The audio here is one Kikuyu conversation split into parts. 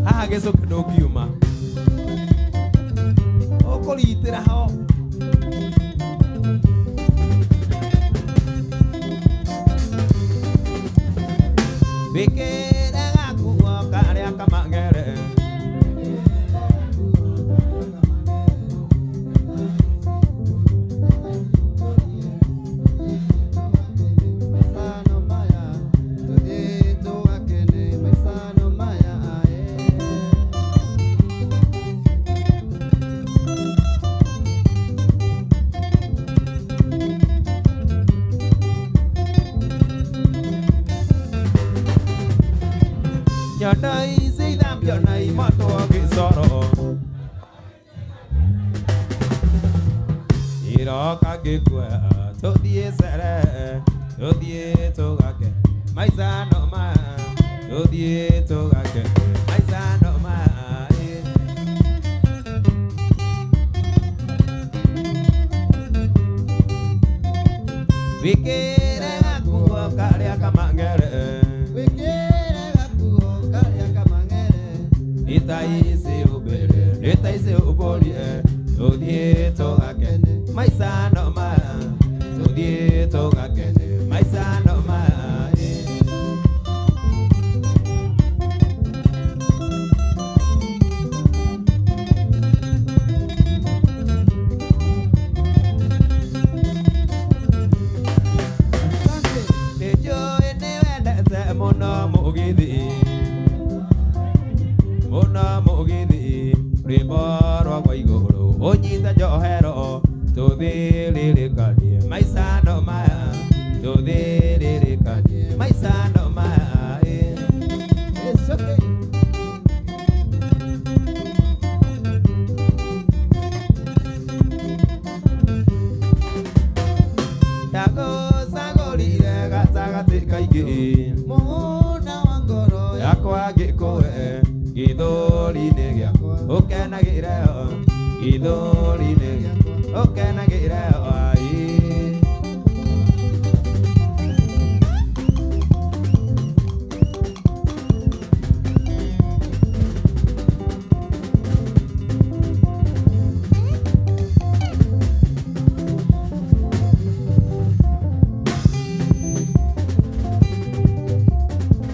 Haha gĩcũkĩ ndũngiuma ũkũritĩra ho. Wĩkĩre gakuo karĩa kamang'ere. Maisano maya tũthiĩ tũgakene maisano maya ae. Nyondo ici ithambio na imotwo gĩcoro iroka ngĩkua tũthiĩ cere tũthiĩ tũgake maicano maya tũthiĩ tũgake maicano maya. Wĩkĩre gakuo karĩa kamang'ere. Wĩkĩre gakuo karĩa kamang'ere. Nĩ ta ici ũmbĩre nĩ ta ici ũmbũrie tũthiĩ tũgakene maicano maya tũthiĩ tũgakene maicano maya. Asante. Nĩnjũĩ nĩwendete mũno mũgithi mũno mũgithi rwĩmbo rwakwa igũrũ ũnyite njohero tũthĩrĩrĩkanie maicano maya tũthĩrĩrĩkanie maicano maya. It's okay. Ndagũcagũrire gatagatĩ kaingĩ Mũgũnda wa ngoro yakwa ngĩkũhe gĩthũri-inĩ gĩakwa ũkenagĩre gĩthũri-inĩ gĩakwa ũkenagĩre ai.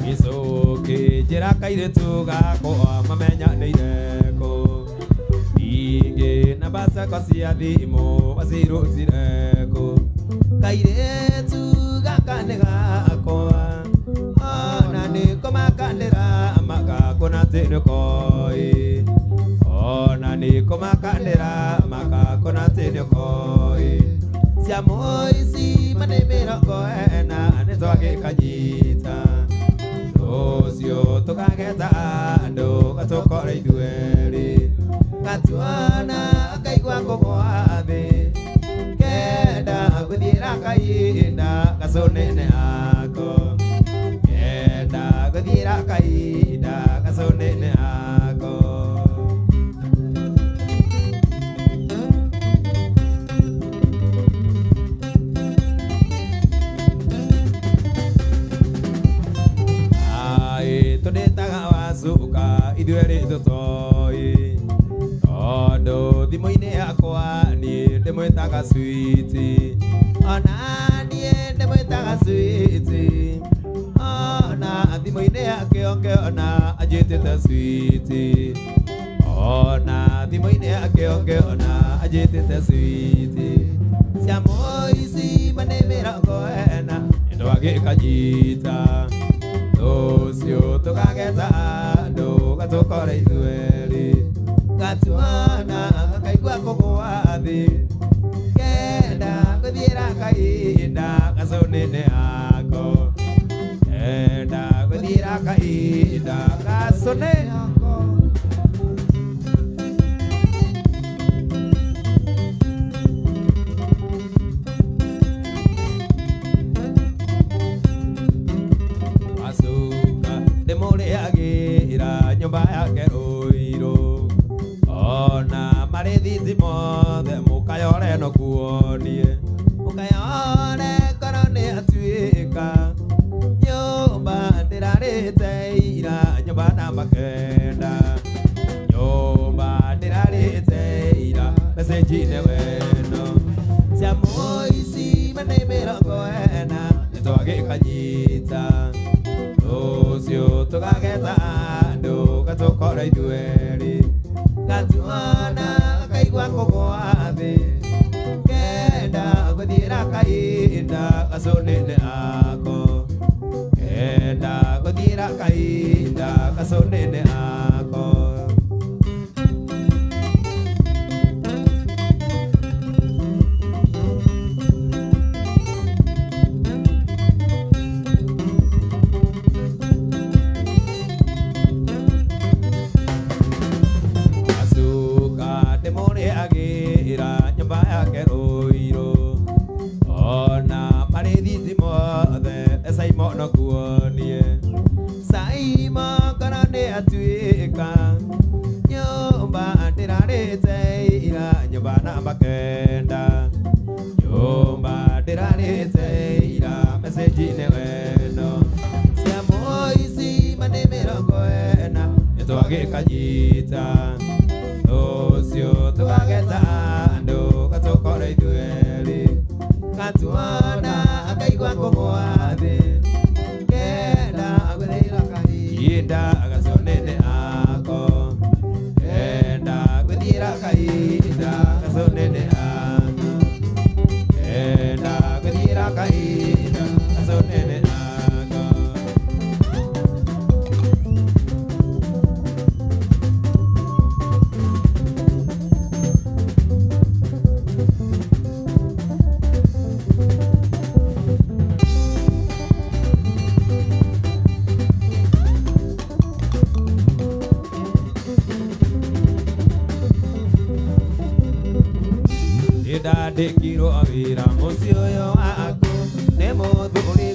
Gĩcũkĩ njĩra kairĩtu gakwa mamenyanĩire kũ ingĩ namba ciakwa cia thimũ wacirutire kũ kairĩtu gaka nĩ gakwa ona nĩ kũmakanĩra magakũna atĩ nĩkoĩ ona nĩ kũmakanĩra magakũna atĩ nĩkoĩ cia mũici manĩ 40 nĩtwagĩkanyita rũciũ tũkageta andũ gatũkore ithuerĩ gatuona kaigua kũgwa thĩ kenda gũthiĩra kahinda gacũnĩne ako kenda gũthiĩra kahinda gacũnĩne ako. Ai tũndĩtaga wacuka ithuerĩ tũtoĩ tondũ thimũ-inĩ yakwa niĩ ndĩmwĩtaga switi ona niĩ ndĩmwĩtaga switi ona thimũ-inĩ yake ũngĩona anjĩtĩte switi ona thimũ-inĩ yake ũngĩona anjĩtĩte switi cia mũici manĩ 40 nĩtwagĩkanyita rũciũ tũkageta andũ gatũkore ithuerĩ gatuona kaigua kũgũa thĩ kenda gũthiĩra kahinda gacũnĩne ako kenda gũthiĩra kahinda gacũnĩ Yako. Asuka ndĩmũrĩagĩra nyũmba yake rũirũ ona marĩ thithi mothe mũkayore no kuonie. gatũkora ithuerĩ gatuona kaigua kũgũa thĩ kenda gũthiĩra kahinda gacũnĩnĩ ako kenda gũthiĩra kahinda gacũnĩnĩ ako. Twagĩkanyita rũciũ tũkageta andũ gatũkora ithuerĩ gatuona akaigua kũgũa thĩ kenda gũthiĩra kahinda gacũnĩnĩ ako kenda gũthiĩra kahinda gacũnĩnĩ ako kenda gũthiĩra kahinda gacũnĩnĩ ako. Ndandĩkirwo wĩra mũciĩ ũyũ waku nĩ mũthuri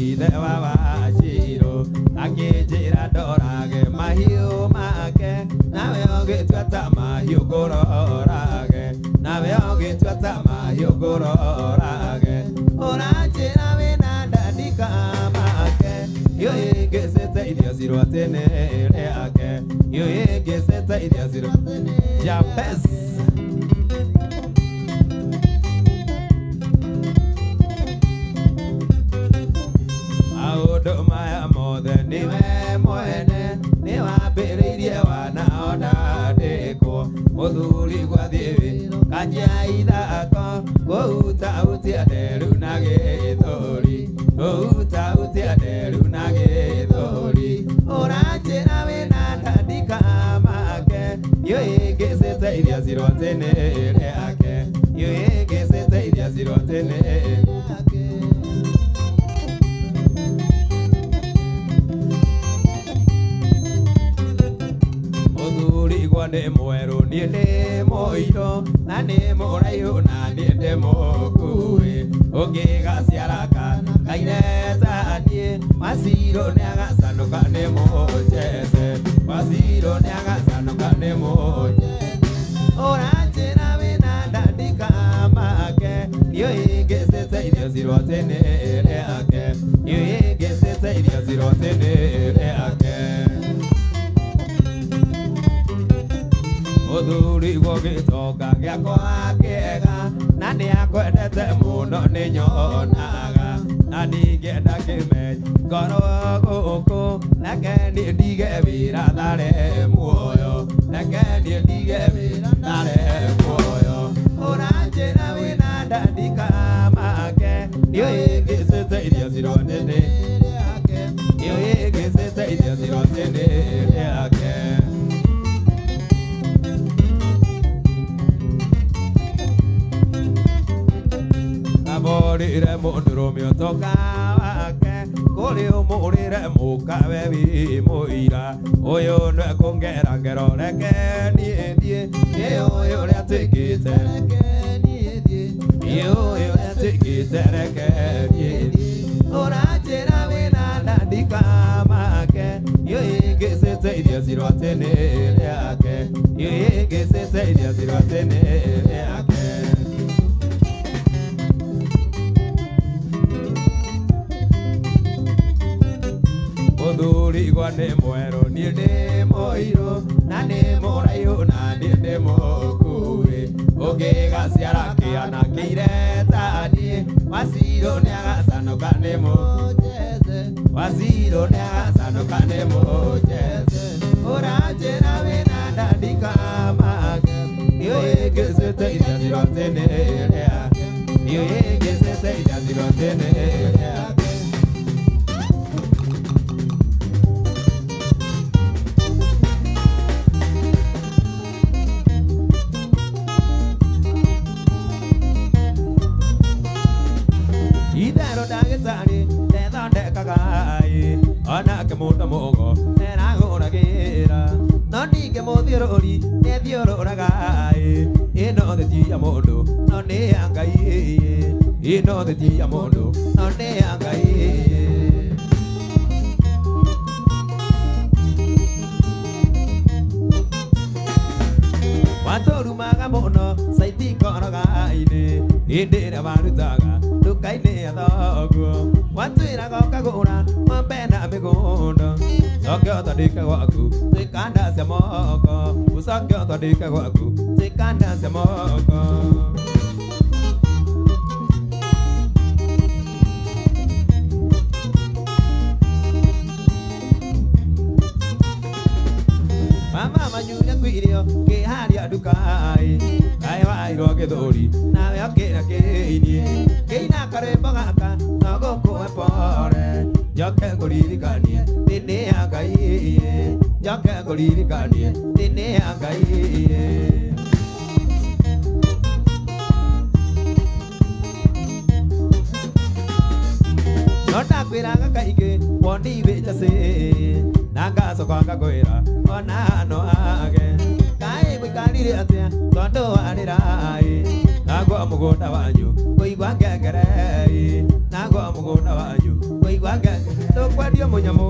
ithe wa Wacirũ akĩnjĩra ndorage mahiũ make nawe ũgĩtua ta mahiũ ngũrorage nawe ũgĩtua ta mahiũ ngũrorage ũranjĩra wĩna ndandĩka make ĩngĩcĩte irio cirwa tene rĩake ĩngĩcĩte irio cirwa Jabez. Maũndũ maya mothe nĩwe mwene nĩwambĩrĩirie wana ona ndĩkwo mũthuri gwathiĩ wĩra kanjia ithako kũhutahutia nderu na gĩthũri kũhutahutia nderu na gĩthũri ũranjĩra wĩna ndandĩka make ĩngĩcĩte irio cirwa tene rĩake ĩngĩcĩte irio cirwa tene rĩake. Nĩ mwerũ niĩ ndĩ mũirũ na nĩ mũraihu na niĩ ndĩ mũkuhĩ ũngĩgaciara kana kaire ta niĩ Wacirũ nĩagacanũka nĩ mũnjece Wacirũ nĩagacanũka nĩ mũnjece ũranjĩra wĩna ndandĩka make ĩngĩcĩte irio cirwa tene rĩake ĩngĩcĩte irio cirwa tene rĩake. Mũthuri gũgĩtonga gĩakwa kĩega na nĩakwendete mũno nĩnyonaga na ndingĩenda kĩmenye ngorwo gũkũ reke niĩ ndige wĩra thare muoyo reke niĩ ndige wĩra thare muoyo ũranjĩra wĩna ndandĩka make ĩngĩcĩte irio cirwa tene rĩake ĩngĩcĩte irio cirwa tene rĩake. Mũrĩre mũndũrũme ũtonga wake kũrĩ ũmũrĩre mũkawe wĩ mũira ũyũ nĩwe kũngera ngero reke niĩ thiĩ nĩ ũyũ ũrĩa twĩkĩte reke niĩ thiĩ nĩ ũyũ ũrĩa twĩkĩte reke niĩ thiĩ ũranjĩra wĩna ndandĩka make ĩngĩcĩte irio cirwa tene rĩake ĩngĩcĩte irio cirwa tene rĩake. Mũthuri igwa nĩ mwerũ niĩ ndĩ mũirũ na nĩ mũraihu na niĩ ndĩ mũkuhĩ ũngĩgaciara kĩana kĩire ta niĩ Wacirũ nĩagacanũka nĩ mũnjece Wacirũ nĩagacanũka nĩ mũnjece ũranjĩra cirotene rĩake niĩ ngecete ira cirotene rĩake. Ithero ndagĩtarĩ nĩthondekaga ĩ onake mũndũ mũgo nĩaragũragĩra no ningĩ mũthiũrũri nĩathiũrũraga ĩ ĩno thĩ ti ya mũndũ no nĩ ya Ngai ĩno thĩ ti ya mũndũ no nĩ ya Ngai. Watũrumaga mũno caiti ngoroga-inĩ hĩndĩ ĩrĩa warutaga nduka-inĩ ya thoguo watwĩraga ũkagũra ng'ombe na mĩgũnda coke ũthondeke gwaku twĩkanda cia moko ũcoke ũthondeke gwaku twĩkanda cia moko. Mama manyuire kwĩirio kĩharĩa nduka-ĩ kaĩ wairwo gĩthũri nawe ũkĩra kĩinie kĩina karwĩmbo gaka no gũkũhe pore njoke ngũririkanie thĩ nĩ ya Ngai njoke ngũririkanie thĩ nĩ ya Ngai. No ndakwĩraga kaingĩ woni wĩ njacĩ na ngacoka ngakwĩra ona no age kaĩ mũikarire atĩa tondũ warĩra-ĩ naguo mũgũnda wanyu kũigua ngengere-ĩ naguo mũgũnda wanyu kũigua ngengere ndũkwendio mũnyamũ.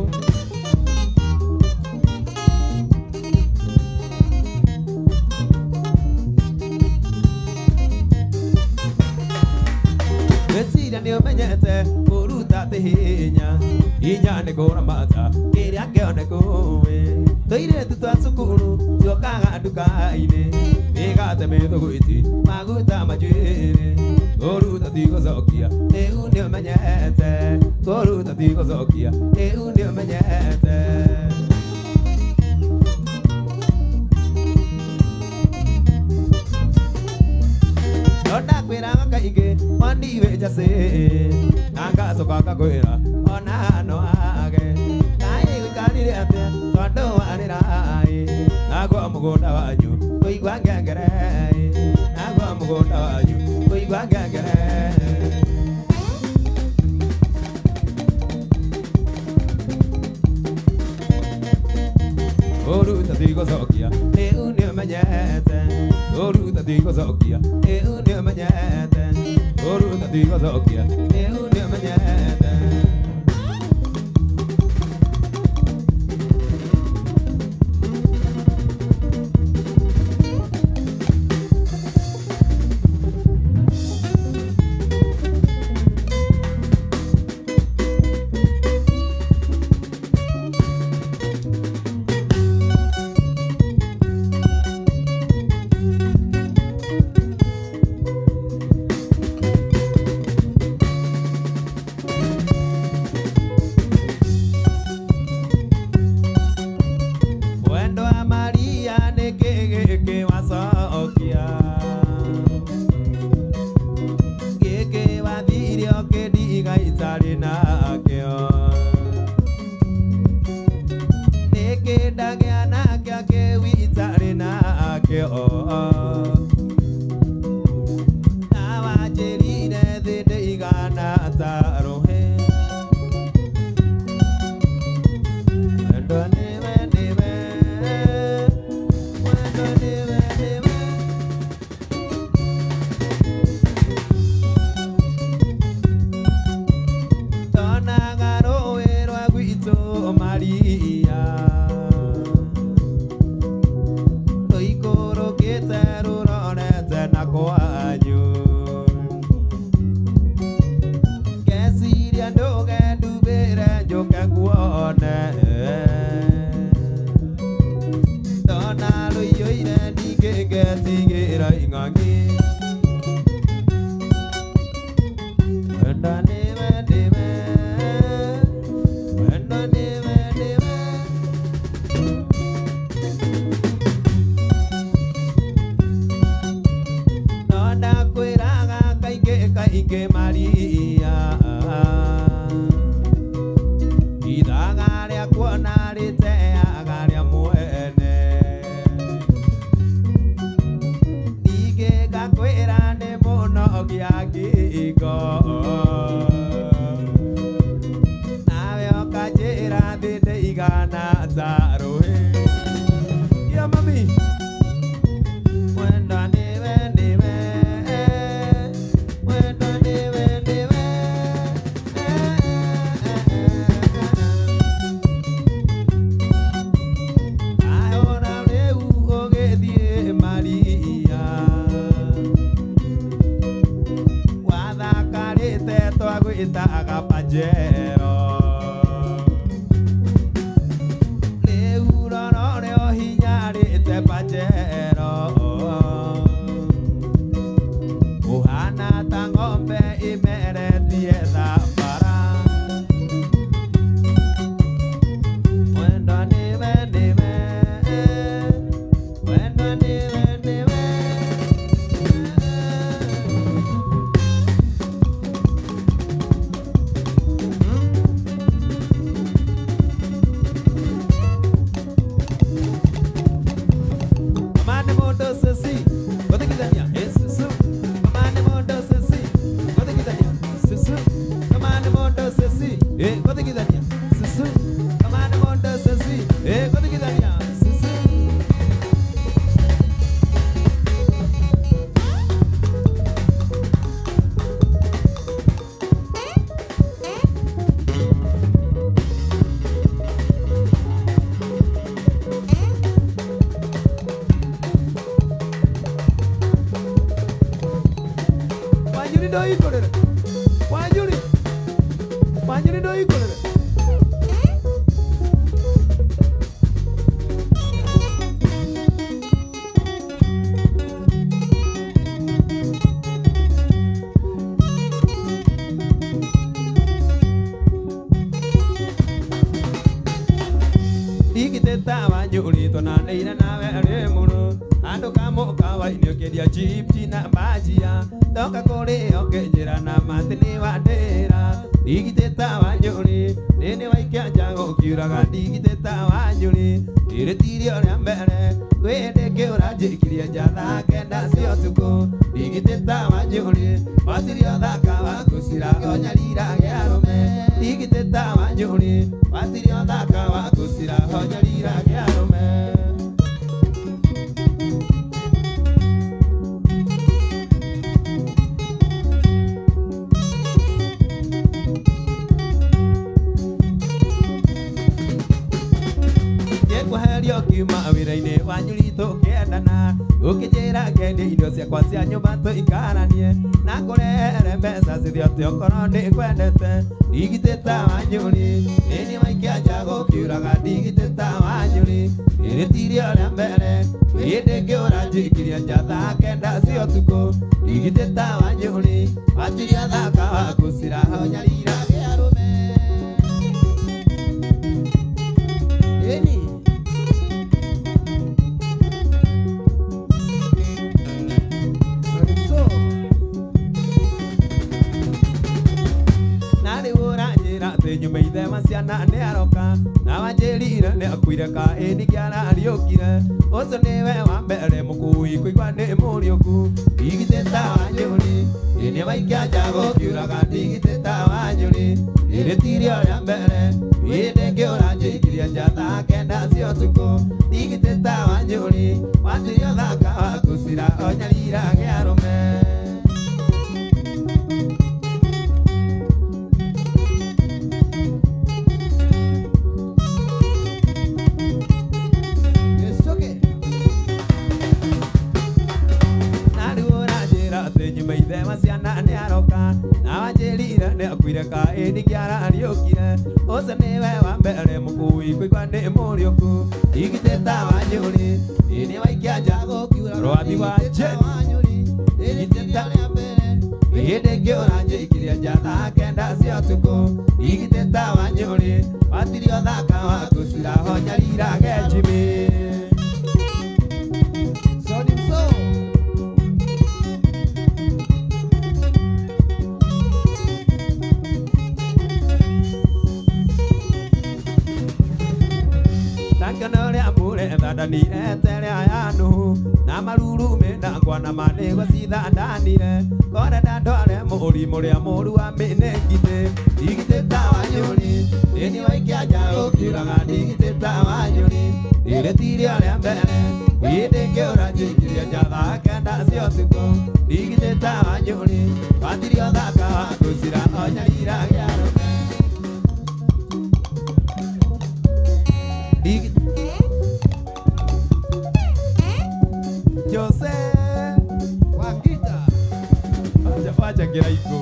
Gwĩciria nĩ ũmenyete kũruta atĩ hinya hinya nĩ kũramata kĩrĩa kĩonekũĩ tũirĩtu twa cukuru tuokaga nduka-inĩ mĩgate mĩthũgwĩti maguta manjuĩrĩ kũruta ti gũcokia rĩu nĩ ũmenyete kũruta ti gũcokia rĩu nĩ ũmenyete. No ndakwĩraga kaingĩ woni wĩ njacĩ na ngacoka ngakwĩra ona no age kaĩ gũikarire atĩa tondũ warĩra-ĩ naguo mũgũnda wanyu kũigua ngengere-ĩ naguo mũgũnda wanyu kũigua ngengere. Kũruta ti gũcokia rĩu nĩ ũmenyete kũruta ti gũcokia rĩu nĩ ũmenyete kũruta ti gũcokia rĩu nĩ ũmenyete. Wendo wa Maria nĩ kĩ gĩkĩ wacokia gĩkĩ wathire ũkĩndiga itarĩ nakĩo nĩkĩ ndagĩa nakĩo kĩu itarĩ nakĩo na wanjĩrire thĩ ndĩigana ta rũhĩ. Wendo nĩwe nĩwe wendo nĩwe nĩwe. Ndonaga rũĩ rwa gwitũ Maria rũikũrũkĩte rũrorete na kwanyu. Aingĩ Maria ithaga rĩa kuona rĩteaga rĩa mwene ningĩ ngakwĩra nĩ mũnogia ngingo nawe ũkanjĩra thĩ ndĩigana ta rũĩ. Yeah, mami. Wendo nĩwe nĩwe, wendo nĩwe nĩwe. Ahora rĩu ũgĩthiĩ Maria wathakarĩte twagwĩtaga Pajero rĩu rorore ũhinyarĩte Pajero ũhana ta ng'ombe ĩmeretie thabara. Wendo nĩwe nĩwe, wendo nĩwe nĩwe. Mama mondo sesi, gotikithania esusu. Mama mondo sesi, gotikithania susu. Mama mondo sesi, gotikithania susu. Mama mondo sesi, gotikithania susu. Wanjuri ndoikorere. Wanjuri. Wanjuri ndoikorere. Ndigitĩta Wanjuri tũnanĩire nawe rĩ mũno andũ kamũkawa-inĩ ũkĩendia chipsi na bajia ndoka kũrĩ ũkĩnjĩra na matĩ nĩ wandĩra. Ndigitĩta Wanjuri nĩ waikia nja gũkiuraga. Ndigitĩta Wanjuri rĩrĩ rĩa mbere kwĩ hĩndĩ kĩũranjĩkirie nja thaa kenda cia ũtukũ. Ndigitĩta Wanjuri watirio thaka waku cirahonyarira arũme. Ndigitĩta Wanjuri watirio thaka waku cirahonyarira arũme. Ngĩkweheria ũkiuma wĩra-inĩ Wanjuri tũkĩendana ũkĩnjĩra ngendie indo ciakwa cia nyũmba tũikaranie na kũrehere mbeca cithĩ atĩ okorwo ndĩkwendete. Ndigitĩta Wanjuri nĩniĩ waikia nja gũkiuraga. Ndigitĩta Wanjuri rĩrĩ ti rĩo rĩa mbere hĩndĩ kĩũranjĩkirie nja thaa kenda cia ũtukũ. Ndigitĩta Wanjuri watiria thaka waku cirahonyarira arũme. Ĩni. So. Na rĩu ũranjĩra atĩ nyume ithe wa ciana nĩ aroka na wanjĩrire nĩ akuire kaĩni kĩarariũkire ũcio nĩwe wa mbere mũkui kũigua nĩ mũriũku. Ndigitĩta Wanjuri nĩ waikia nja gũkiuraga. Ndigitĩta Wanjuri rĩrĩ ti rĩo rĩa mbere hĩndĩ kĩũranjĩkirie nja thaa kenda cia ũtukũ. Ndigitĩta Wanjuri watirio thaka waku cirahonyarira arũme. Gĩcoke. Na rĩu ũranjĩra atĩ nyume ithe wa ciana nĩ aroka na wanjĩrire nĩ akuire kaĩni kĩarariũkire ũcio nĩwe wa mbere mũkui kũigua nĩ mũriũku. Ndigitĩta Wanjuri nĩ waikia nja Gũkiura. Rwathi wa Jeni. Wanjuri rĩrĩ ti rĩo rĩa mbere hĩndĩ kĩũranjĩkirie nja thaa kenda cia ũtukũ. Ndigitĩta Wanjuri watirio thaka waku cirahonyarira Jimmy. So. Thandanire tere ya Nuhu na marurume na ngwa na manĩgo cithandanire kore ndandware mũrimũ rĩa mũru wa mĩnĩngitĩ ndigitĩ ta wa nyoni nĩni waikia njaũ kĩraga ndigitĩ ta wa nyoni rĩrĩ rĩa mbere ndĩngĩũra njĩngirie njatha kenda cia ũtukũ ndigitĩ ta wa nyoni watirio thaka wa gũcira o nyarira gĩa rũme. Jose Wangita wacha kiraiko.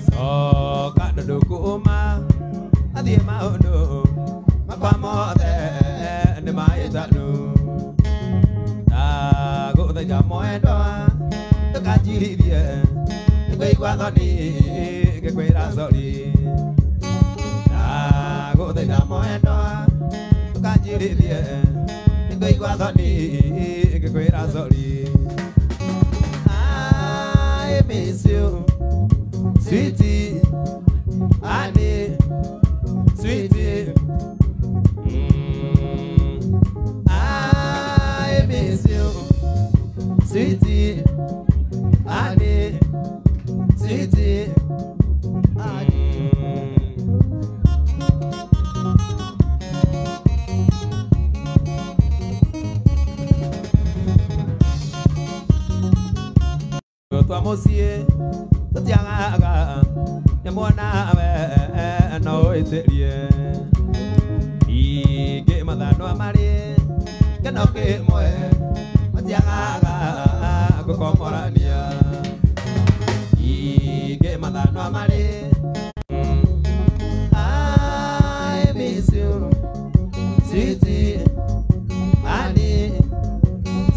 Soka ndũkũma athiĩ maũndũ makwa mothe nĩ mahĩtanu ndagũthaitha mwendwa ndũkanjirithie nĩngũigua thoni ngĩkwĩra sori ndagũthaitha mwendwa ndũkanjirithie nĩngũigua thoni ngĩkwĩra sori. I miss you, sweetie, honey, sweetie. I miss you, sweetie, honey, sweetie. Twa mũciĩ tũtiagaga nĩ mwonawe no wĩtĩrie ingĩ mathanwa marĩ kĩno kĩmwe matiagaga gũkomorania ingĩ mathanwa marĩ. I miss you, sweetie, honey,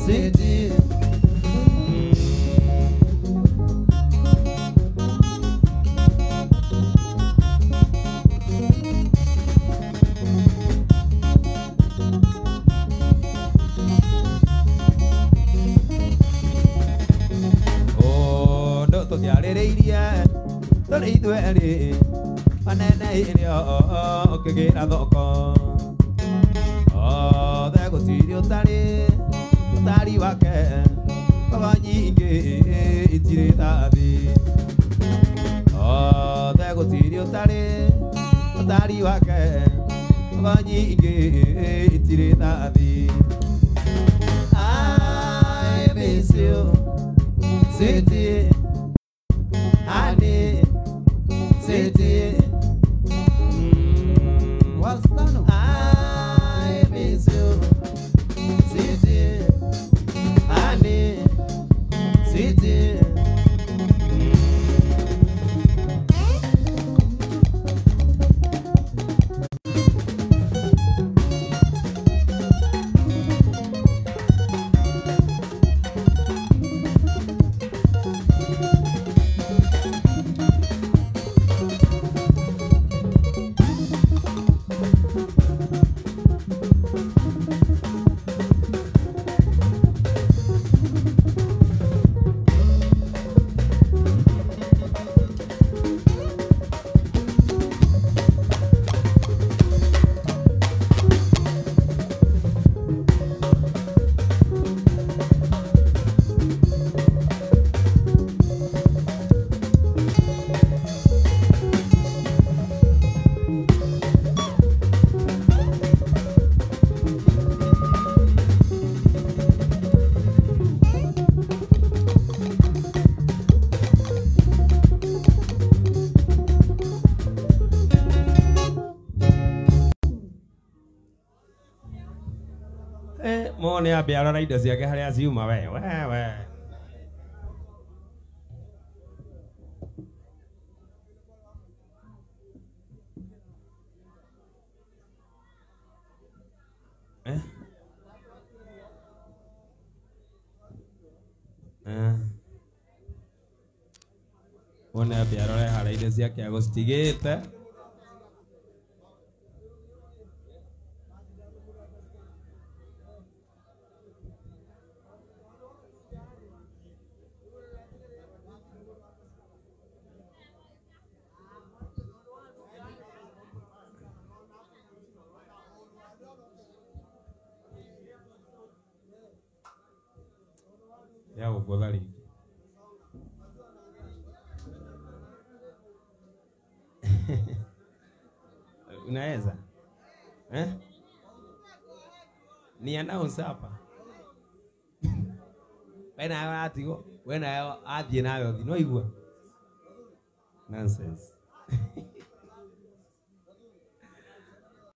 sweetie. Tũtiarĩrĩirie tũrĩ ithuerĩ manene irio ũkĩgĩra thoko othe gũtirĩ ũtarĩ ũtari wake mbogo nyingĩ itirĩ thathi othe gũtirĩ ũtarĩ ũtari wake mbogo nyingĩ itirĩ thathi. I miss you, sweetie, honey, sweetie. Wastano. I miss you, sweetie, honey, sweetie. Mo nĩ ambe arora indo ciake harĩa ciuma we we we. Eh? Eh. One ambia arore harĩa indo ciake agũcitigĩte. Ya gũkũtha rĩngĩ. Unaweza? Eh? Ni announce hapa. We nawe atigwo, we nawe athiĩ nawe ũthiĩ, no igua? Nonsense.